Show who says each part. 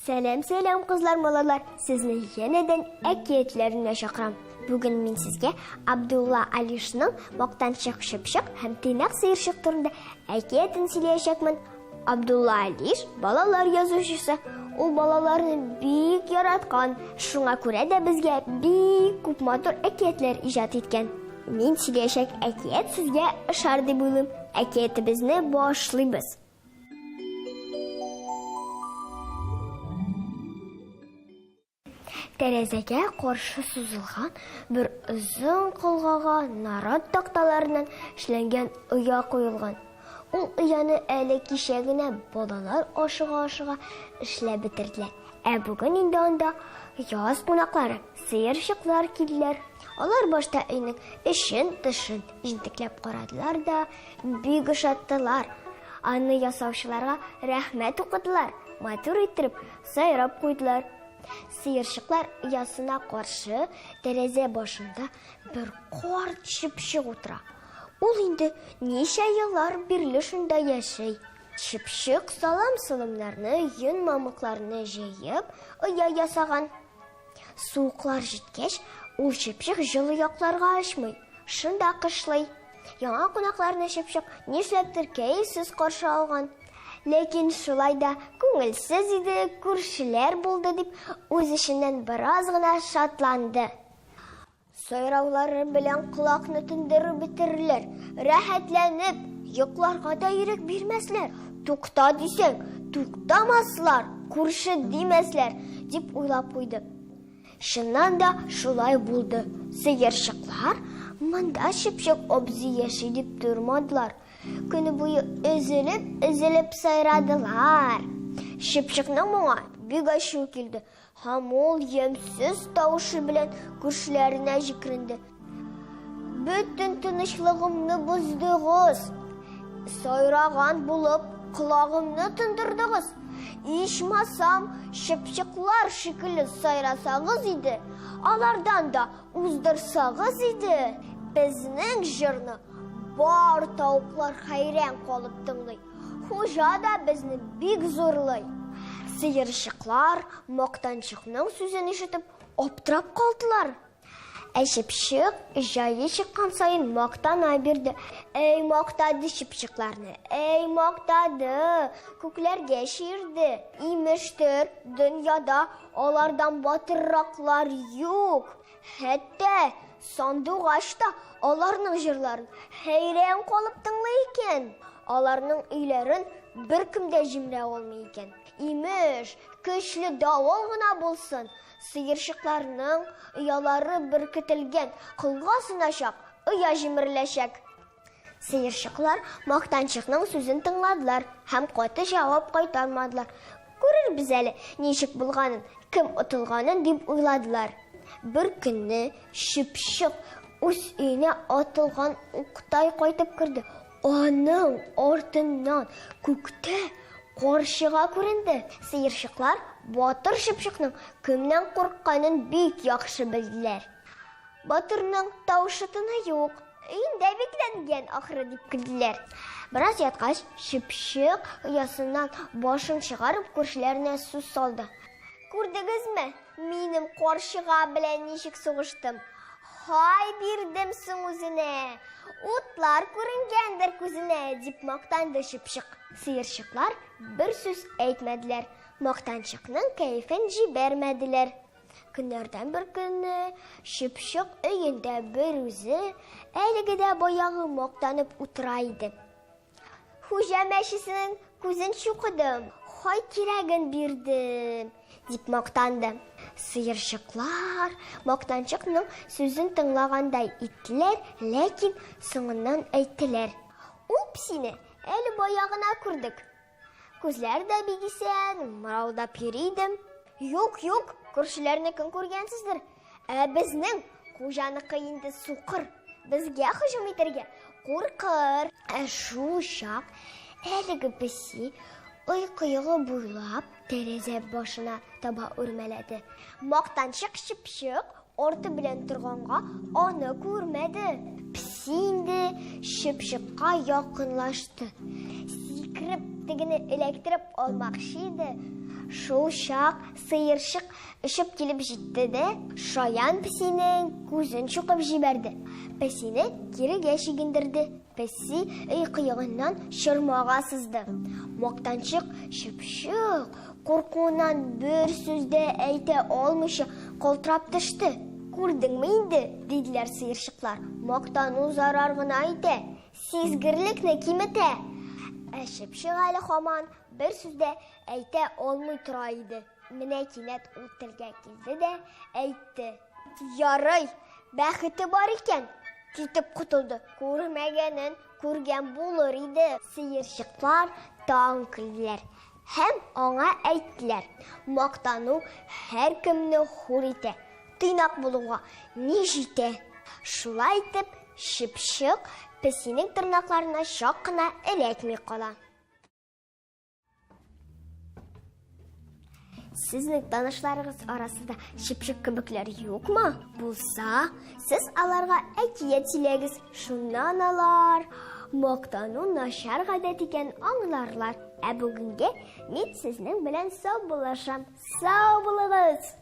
Speaker 1: Сәлам, сәлам, кызлар, малайлар! Сезне янәдән әкиятләренә чакырам. Бүген мин сезгә Абдулла Алишның Мактанчык чыпчык һәм тыйнак сыерчык турында әкиятен сөйләячәкмен. Абдулла Алиш балалар язучысы. Ул балаларны бик яраткан. Шуңа күрә дә безгә бик күп матур әкиятләр иҗат иткән. Мин сөйләячәк әкият сезгә ошар дип уйлыйм. Әкиятебезне башлыйбыз. Тәрәзәгә каршы сузылган бер озын колгага нарат такталарыннан эшләнгән оя куелган. Ул ояны әле кичә генә балалар ашыга-ашыга эшләп бетерделәр. Ә бүген инде анда яз кунаклары, сыерчыклар килделәр. Алар башта өйнең эчен, тышын җентекләп карадылар да, бик ошаттылар. Аны ясаучыларга рәхмәт укыдылар, матур иттереп сайрап куйдылар. Сыерчыклар оясына каршы тәрәзә башында бер карт чыпчык утыра. Ул инде ничә еллар бирле шунда яши. Чыпчык салам-солымнарны, йон-мамыкларны җыеп, оя ясаган. Суыклар җиткәч, ул чыпчык җылы якларга очмый, шунда кышлый. Яңа кунакларны чыпчык нишләптер кәефсез каршы алган. Ләкин шулай да күңелсез иде, күршеләр булды дип, үз эченнән бераз гына шатланды. Сайраулары белән колакны төндереп бетерерләр, рәхәтләнеп, йокларга да ирек бирмәсләр. Тукта дисәң, туктамаслар, күрше димәсләр, дип уйлап куйды. Чыннан да шулай булды. Сыерчыклар монда чыпчык абзый яши дип тормадылар. Көне буе өзелеп-өзелеп сайрадылар. Чыпчыкның моңа бик ачуы килде һәм ул ямьсез тавышы белән күршеләренә җикеренде. Бөтен тынычлыгымны боздыгыз. Сайраган булып, колагымны тындырдыгыз. Ичмасам, чыпчыклар шикелле сайрасагыз иде, алардан да уздырсагыз иде. Безнең җырны бар тавыклар хәйран калып тыңлый. Хуҗа да безне бик зурлый. Сыерчыклар мактанчыкның сүзен ишетеп аптырап калдылар. Ә чыпчык җае чыккан саен мактана бирде. Әй мактады чыпчыкларны, әй мактады, күкләргә чирде. Имештер, дөньяда алардан батырраклар юк. Хәтта сандугач та аларның җырларын хәйран калып тыңлый икән. Аларның өйләрен беркем дә җимерә алмый икән. Имеш, көчле давыл гына булсын, Сыерчыкларның оялары беркетелгән колга сыначак, оя җимереләчәк. Сыерчыклар мактанчыкның сүзен тыңладылар һәм каты җавап кайтармадылар. Күрербез әле, ничек булганын, кем отылганын дип уйладылар. Бер көнне чыпчык үз өенә атылган уктай кайтып керде. Аның артыннан күктә карчыга күренде. Сыерчыклар батыр чыпчыкның кемнән курыкканын бик яхшы белделәр. Батырның тавышы-тыны юк, өендә бикләнгән ахры дип көлделәр. Бераз яткач, чыпчык оясыннан башын чыгарып күршеләренә сүз салды. Күрдегезме, минем карчыга белән ничек сугыштым? Һай бирдем соң үзенә! Утлар күренгәндер күзенә, дип мактанды чыпчык. Сыерчыклар бер сүз әйтмәделәр, мактанчыкның кәефен җибәрмәделәр. Көннәрдән бер көнне чыпчык өендә бер үзе әлеге дә баягы мактанып утыра иде. Хуҗа мәчесенең күзен чукыдым, хай кирәген бирдем, дип мактанды. Сыерчыклар мактанчыкның сүзен тыңлагандай иттеләр, ләкин соңыннан әйттеләр. Ул песине әле бая гына күрдек. Күзләр дә бик исән, мыраудап йөри идем. Юк, юк, күршеләрнекен күргәнсездер. Ә безнең хуҗаныкы инде сукыр, безгә һөҗүм итәргә куркыр. Ә шул чак әлеге песи ой кыегы буйлап тәрәзә башына таба үрмәләде. Мактанчык чыпчык арты белән торганга аны күрмәде. Песи инде чыпчыкка якынлашты. Сикереп, тегене эләктереп алмакчы иде. Шул чак сыерчык очып килеп җитте дә, шаян песинең күзен чукып җибәрде. Песине кирегә чигендерде. Песи өй кыегыннан чормага сызды. Мактанчык чыпчык куркуыннан бер сүз дә әйтә алмыйча калтырап төште. Күрдеңме инде, диделәр сыерчыклар, мактану зарар гына итә, сизгерлекне киметә. Ә чыпчык әле һаман бер сүз дә әйтә алмый тора иде. Менә кинәт ул телгә килде дә әйтте. Ярый, бәхете бар икән, китеп котылды. Күрмәгәнен күргән булыр иде. Сыерчыклар тагын көлделәр һәм аңа әйттеләр, мактану һәркемне хур итә, тыйнак булуга ни җитә? Шулай итеп, чыпчык песинең тырнакларына чак кына эләкми кала. Сезнең танышларыгыз арасында чыпчык кебекләр юкмы? Булса, сез аларга әкият сөйләгез. Шуннан алар мактану начар гадәт икән аңларлар. Ә бүгенгә мин сезнең белән саубуллашам. Сау булыгыз!